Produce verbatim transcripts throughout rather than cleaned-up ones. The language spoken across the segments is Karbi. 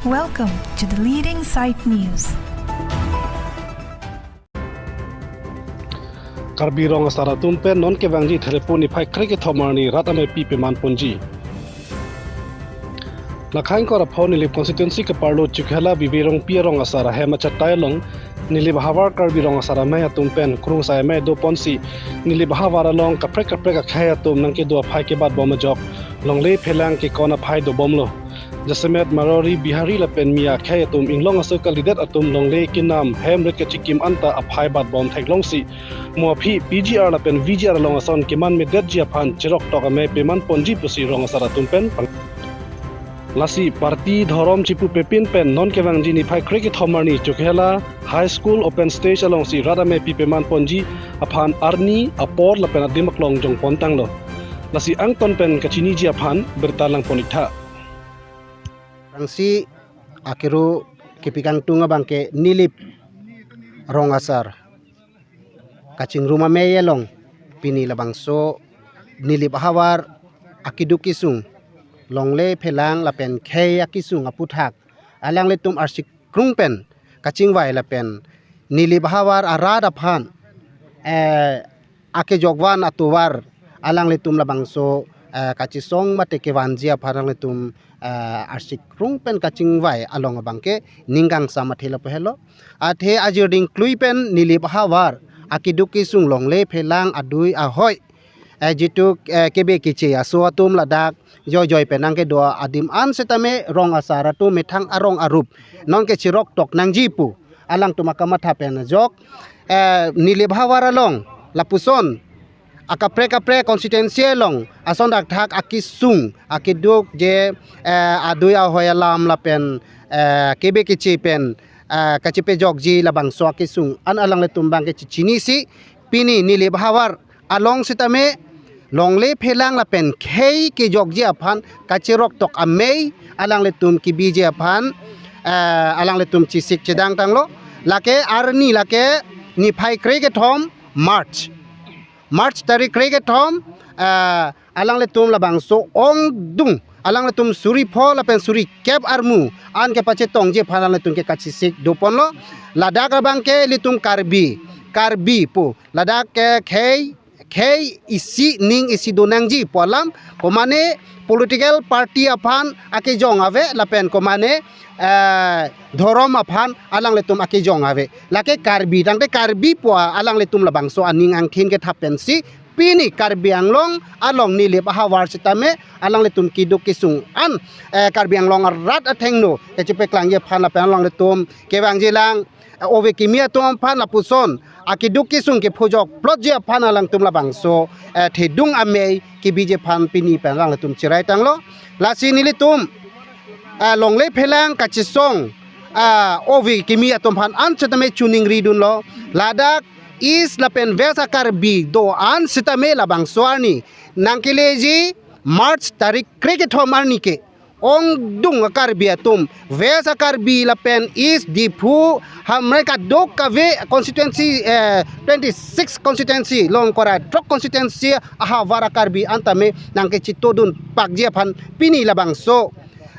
Welcome to the leading site news. Karbi Rong Asar atum pen non kevangji Therepon niphai krekethom arni rat amei pi peman ponji. Lakha ingkoi ra pho Nilip constituency keparlo Chokihola Bibi Rongpi arong asar ahem achatai along Nilip ahavar Karbi Rong Asar amei atum pen krungsai amei do ponsi Nilip ahavar along kaprek kaprek akhei atum nangkedo aphai kebat bom ajok longle phelang kekon aphai dobomlo. Jasemet Marwari, Bihari lapen Miya akhei atum inglong aso kalidet atum longle kenam hem rit kachikim anta aphai bat bom theklongsi mo aphi P G R lapen V G R along ason keman medetji aphan cheroktok amei peman ponji pusi rong asar atum pen pang. Lasi party dhorom chipu pepin pen non kevangji niphai krekethom arni Chokihola High School open stage alongsi rat amei pi peman ponji aphan arni apor lapen adim aklong jong pontanglo. Lasi angton pen kachiniji aphan birta lang pon-iktha. Rangsi akero kepi kangtung abangke Nilip Rong Asar kachingrum amei along pini labangso Nilip ahavar akeduk kesung longle phelang lapen khei akesung aputhak alanglitum arsik krung pen kachingvai lapen Nilip ahavar arat aphan, eh, akejokvan atovar alanglitum labangso, eh, kachesong mate kevanji aphan alanglitum, eh, arsik krung pen kachingvai along abangke ning kangsam athe lapu helo. Athe ajirding klui pen Nilip ahavar akeduk kesung longle phelang adui ahoi, eh, jitu, eh, kebe keche aso atum ladak joijoi pen nangkedo adim an setame rong asar atum methang arong arup nonke cheroktok nangji pu alangtum akamatha pen ajok, eh, Nilip ahavar along lapuson akaprek kaprek constituency along ason dakthak akesung akeduk je, eh, adui ahoi alam lapen, eh, kebe keche pen, eh, kachepejokji labangso akesung an alanglitum abangke chechinisi pini Nilip ahavar along setame longle phelang lapen khei kejokji aphan kacheroktok amei alanglitum kebiji aphan, eh, alanglitum chesik chedang tanglo. Lake arni lake niphai krekethom March. March tarik krekethom, eh, alanglitum labangso ongdung alanglitum suri pho lapen suri kep armu an kepachetongji aphan alanglitum ke kachesik doponlo. Ladak abangke ilitum Karbi, Karbi pu ladak ke khei khei isi ning isi donangji pu alam, komane political party aphan akejong ave lapen komane, eh, dhorom aphan alanglitum akejong ave. Lake Karbi tangte Karbi pu alanglitum labangso aning angthin kethap pensi pini Karbi Anglong along Nilip ahavar setame alanglitum keduk kesung an, eh, Karbi Anglong arat athengno kachepaklangji aphan lapen alanglitum kevangji lang, eh, ove kimi atum aphan lapuson akeduk kesung kephujok plotji aphan alangtum labangso, eh, thedung amei kebiji aphan pini pen alangtum cherai tanglo. Lasi nelitum, eh, longle phelang kachesong, eh, ove kimi atum aphan an setame choningri dunlo. Ladak East lapen West a-Karbi do-an setame labangso arni nangkeleji March tarik krekethom arni ke ongdung a-Karbi atum, West a-Karbi lapen East Diphu, Hamren kadokave constituency, eh, twenty-six constituency, long kora throk constituency ahavar a-Karbi antame nangkechitodun pakji aphan pini labangso,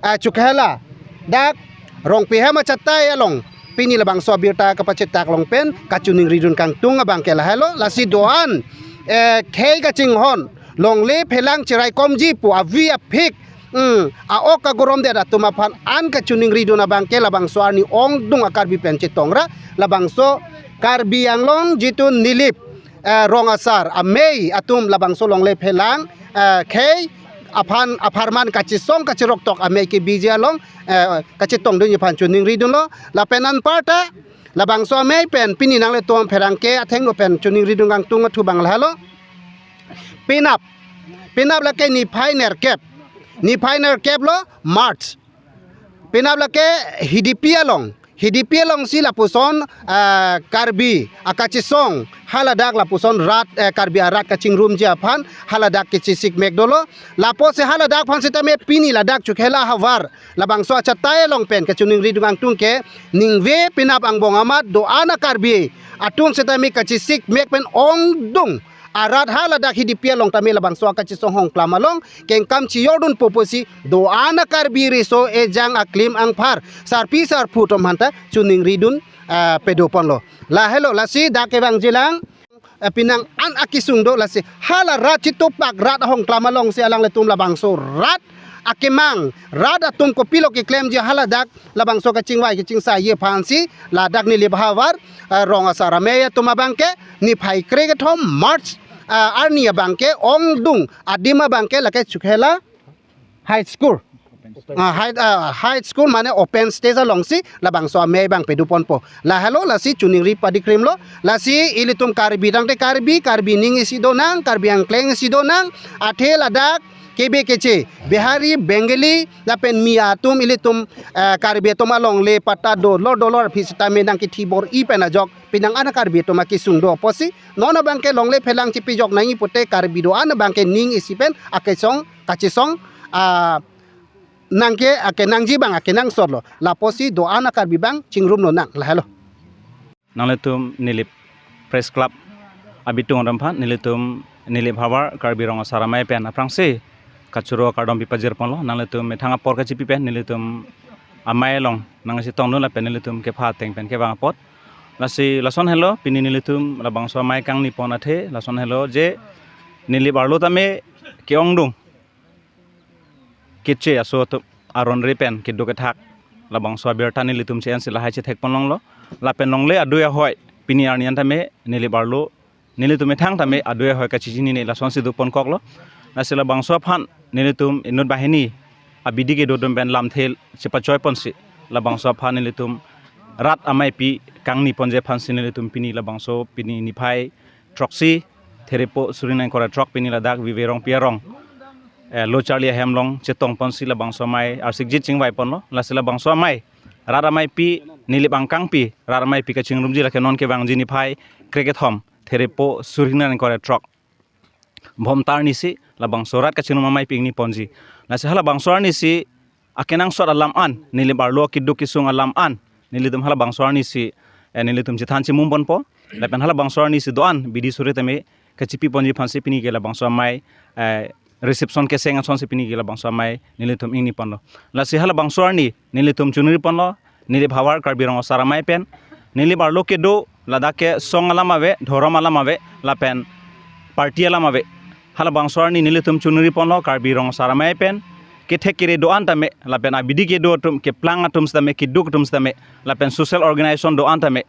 eh, Chokihola dak Rongpi hem achatai along pini labangso abirta kapachetak along pen kachoningri dun kangtung abangke lahelo. Lasi do-an, eh, khei kachinghon longle phelang cheraikomji pu avi aphik, hmm, a-ok agorom det atum aphan an kachoningri dun abangke labangso arni ongdung a-Karbi pen chetongra labangso Karbi Anglong jitu Nilip, eh, Rong Asar amei atum labangso longle phelang, eh, khei aphan apharman kachesong kacheroktok amei kebiji along, eh, kachetongdunji aphan choningri dunlo. Lapen anparta labangso amei pen pini nanglitum pherangke athengno pen choningri dun kangtung athu abang lahelo. Penap, penap lake niphai nerkep, niphai nerkep lo March. Penap lake Hidipi along, Hidipi alongsi lapuson, ah, Karbi akachesong haladak lapuson rat, eh, Karbi arat kachingrumji aphan haladak kechesik mek dolo. Lapusi haladak aphan setame pini ladak Chokihola ahavar labangso achatai along pen kachoningri dun kangtung ke ningve penap angbong amat do-an a-Karbi atum setame kachesik mek pen ongdung Arat haladak Hidipi along tame labangso akachesong Hongklam along kengkam chejordunpo pusi do-an a Karbi riso ejang aklim angphar sarpi sarpo atum aphanta choningridun, ah, pedoponlo. Lahelo, lasi dak kevangjilang, eh, penang an akesung do, lasi hala rat Chitupak rat Hongklam alongsi alanglitum labangso rat akemang, rat atum kopilo keklemji haladak labangso kachingvai kachingsaiji aphansi ladak Nilip havar, eh, rong asar amei atum abangke niphai krekethom March, eh, arni abangke ongdung adim abangke lake Chokihola High School. Ah, high, ah, high school mane open stage alongsi labangso amei abang pedoponpo. Lahelo, lasi choningri padikrimlo. Lasi ilitum Karbi tangte Karbi, Karbi aning isi donang, Karbi angkleng isi donang, athe ladak kebe keche, Bihari, Bengali, lapen Miya atum ilitum, eh, Karbi atum alongle patta dolor dolor aphi sitame nangkethibor-i pen ajok penang an a Karbi atum akesung do pusi non abangke longle phelang chepejok nangji pute Karbi do-an abangke aning isi pen akesong kachesong, ah, nangke akenangji abang akenangsotlo. Lapusi do-an a Karbi abang chingrum lonang, lahelo. Nanglitum Nilip Press Club abitung atum aphan nelitum Nilip havar Karbi Rong Asar Amei pen aphrangsi kachoro kardom pipajirponlo. Nanglitum methang apor kachipi pen nelitum amei along nangchetongdun lapen nelitum kepha ateng pen kevang apot. Lasi lason helo pini nelitum labangso amei kangnipon athe, lason helo je Nilip arlo tame ke-ongdung keche aso atum aron-re pen keduk kethak labangso abirta nelitum che-ensi lahai chethekponlonglo. Lapen longle adui ahoi pini arni an tame Nilip arlo nelitum methang tame adui ahoi kachechinine lasonsi doponkoklo. Lasi labangso aphan nelitum inut banghini abidi kedo atum pen lamthe chepachoiponsi labangso aphan nelitum rat ameipi kangniponji aphansi nelitum pini labangso pini niphai throksi Therepo suri ingkoi ra throk pini ladak Vive Rongpi arong, eh, lo charli ahem along chetongponsi labangso amei arsikjit chingvaiponlo. Lasi labangso amei rat ameipi, Nilip angkangpi, rat ameipi kachingrumji lake non kevangji niphai krekethom Therepo suri ingkoi ra throk Bhomta arnisi labangso rat kachingrum ameipi ingniponji. Lasi halabangso arnisi akenangsot alam an, Nilip arlo keduk kesung alam an nelitum halabangso arnisi, eh, nelitum chethan chemumponpo. Lapen halabangso arnisi do-an bidi suri tame kachipiponji aphansi pini ke labangso amei, eh, reception keseng asonsi pini ke labangso amei nelitum ingniponlo. Lasi halabangso arni nelitum choningriponlo Nilip havar Karbi Rong Asar Amei pen, Nilip arlo kedo ladak ke song alam ave, dhorom alam ave, lapen party alam ave. Halabangso arni nelitum choningriponlo Karbi Rong Asar Amei pen kethek kere do-an tame, lapen abidi kedo atum, keplang atum sitame, keduk atum sitame, lapen social organization do-an tame,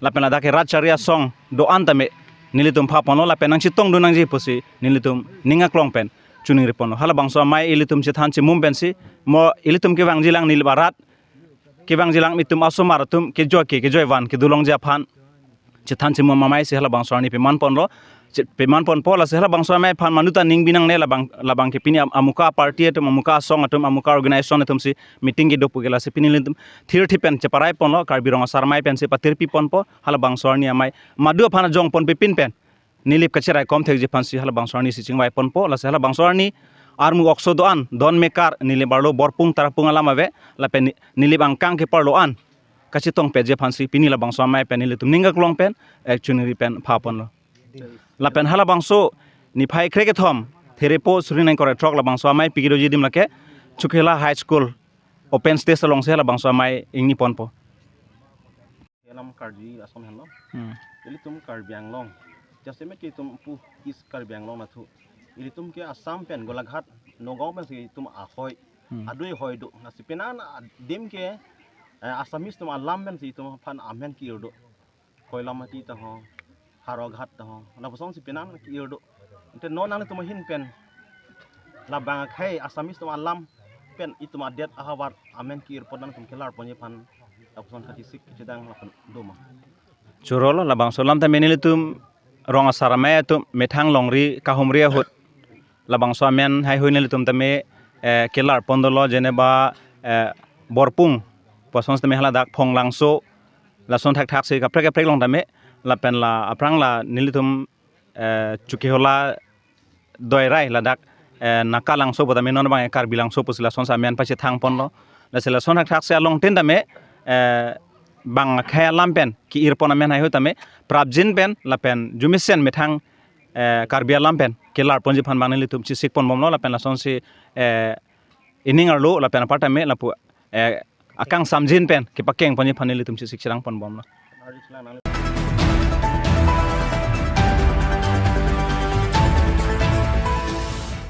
lapen ladak ke rat chari asong do-an tame nelitum phaponlo lapen nangchetongdun nangji pusi nelitum ning aklong pen choningriponlo. Halabangso amei ilitum chethan chemum pensi mo ilitum kevangjilang Nilip arat, kevangjilang itum asomar atum kejoi ke, kejoi van kedolongji aphan chethan chemum ameisi halabangso arni pemanponlo. Che-, pemanponpo, lasi halabangso amei aphan manuta ning binangne labang, labang ke pini am-, amuka party atum, amuka asong atum, amuka organization atumsi meeting kedo pu ke, lasi pini ilitum thirthi pen cheparaiponlo, Karbi Rong Asar Amei pensi patirpiponpo halabangso arni amei madu aphan ajongpon pipin pen Nilip kachiraikom thekji aphansi halabangso arnisi chingvaiponpo. Lasi halabangso arni armu okso do-an, don mekar, Nilip arlo borpung tarpung alam ave, lapen Ni-, Nilip angkang keparlo an kachetongpetji aphansi pini labangso amei pen nelitum ning aklong pen, eh, choningri pen phaponlo. Lapen halabangso niphai krekethom Therepo suri ingkoi ra throk labangso ameipi kedoji adim lake Chokihola High School open stage alongsi halabangso amei ingniponpo. Alam karju ason henlo. Hmm. Ilitum Karbi Anglong, jasemet ke itum pu East Karbi Anglong nathu, ilitum ke Assam pen Golaghat, Nagaon pensi itum ahoi, hmm, adui ahoi do. Lasi penang adim ke, eh, Assamese atum alam pensi itum aphan amen ke-ir do. Koilamati ta ho, Howraghat ta ho, lapusonsi penang ke-ir do. Ante non nanglitum ahin pen labang akhei Assamese atum alam pen itum adet ahavar amen ke-irpon nangtum kelarponji aphan lapuson kachisik kachedang lapen doma. Chorolo, labangso alam tame nelitum Rong Asar Amei atum methang longri kahumri ahut labangso amen heihui nelitum tame, eh, kelarpon dolo, jeneba, eh, borpung pu ason tame haladak Phonglangso, lason thakthaksi kaprek kaprek along tame, lapen la aphrang la nelitum, eh, Chokihola doirai ladak, eh, Naga Langso pu tame non abang Karbi Langso pusi lasonsi amen pachethangponlo. Lasi lason thakthaksi along tin tame, eh, bang akhei alam pen ke-irpon amen heihui tame prapjin pen lapen arjumesen methang, eh, Karbi alam pen kelar ponji aphan abang nelitum chesik ponbomlo lapen lasonsi, eh, ining arlo lapen apartame lapu, eh, akangsamjin pen kepakeng ponji aphan nelitum chesik cherang ponbomlo.